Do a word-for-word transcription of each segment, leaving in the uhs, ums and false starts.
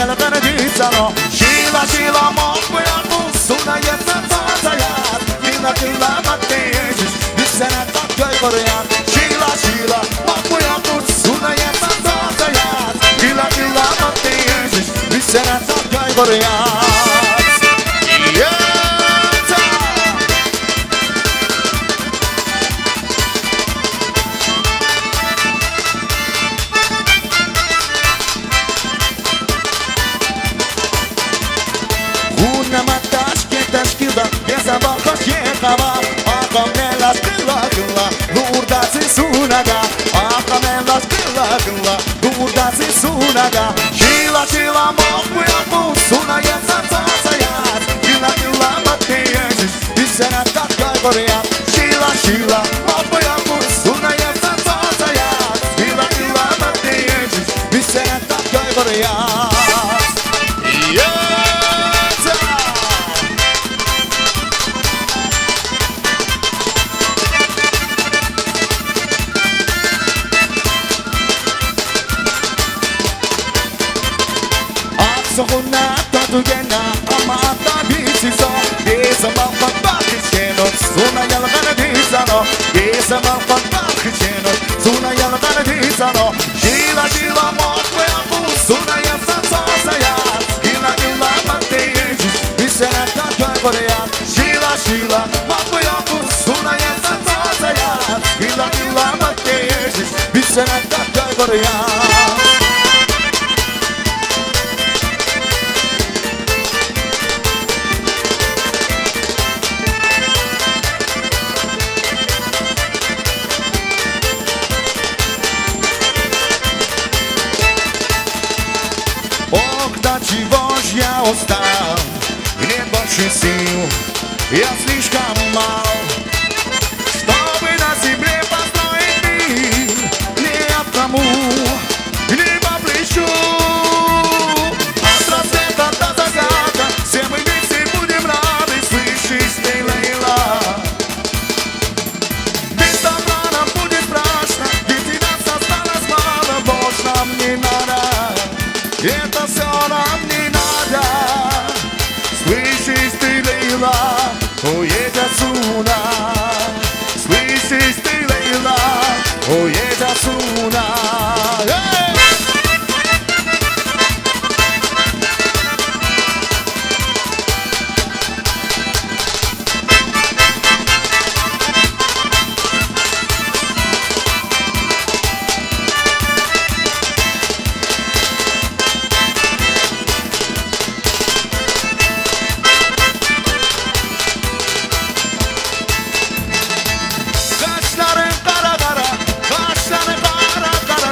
Къарагъардиз ана, шила-шила махпуякъу, суна ясаза яд, гила-гила маттиз, бисера такай къуръян, шила-шила махпуякъу, суна ясаза яд, гила-гила маттиз, бисера такай къуръян. Ета! Гьунама ташкент ташкилда, я сабахаш я хава, акъамнелаш къила-къила, лугьурда зи сунага, акъамнелаш къила-къила, лугьурда зи сунага, шила-шила махпуякъу, суна ясаза яд, гила-гила маттиз, бисера такай къуръян, шила-шила махпуякъу, суна ясаза яд, гила-гила маттиз, бисера такай къуръян. Ета! Ацукьна татугена, амма атабициса, бес амалкъан бахчена, суна ялгъардиз ана, бес амалкъан бахчена, суна ялгъардиз ана, шила-шила махпуякъу, суна ясаза яд, гила-гила маттиз, бисера такай къуръян, шила-шила махпуякъу, суна ясаза яд, гила-гила маттиз, бисера такай къуръян. Ох, до чего ж я устал, нет больше сил, я слишком мал, чтобы на земле построить мир. Ни обкому не по плечу. От рассвета до заката все мы вместе будем рады. Слышь, чистый Лейла, без добра нам будет страшно, ведь нас осталось мало, ложь нам не надо, это всё нам не надо. Слышь, чистый Лейла, оеда суна. Слышь, чистый Лейла, оеда суна. Эй! Къашларынг къара-къара, къашларынг къара-къара,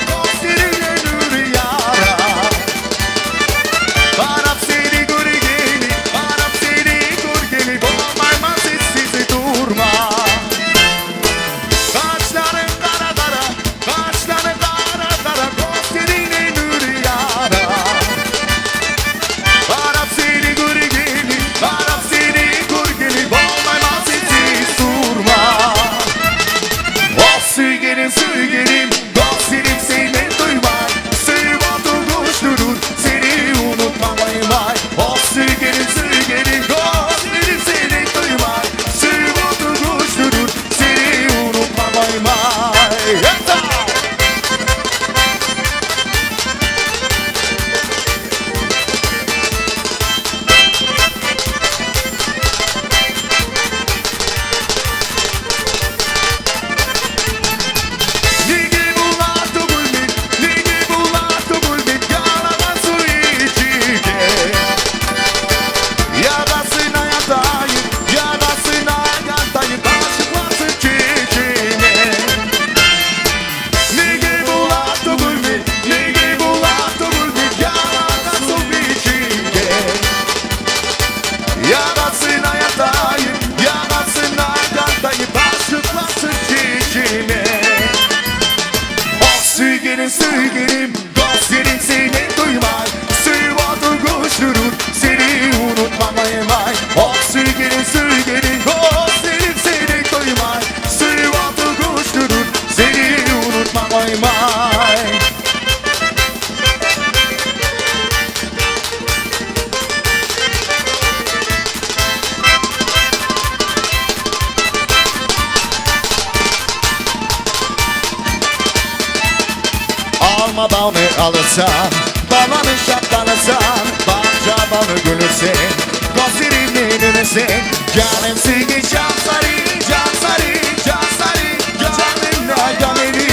Алма бални алатан, балани шад алатан, бахча бални гуьлуьтен, гваз ирини нуьнуьзен, жаним сиги, жан сари, жан сари, жан сари, жаним на, жаним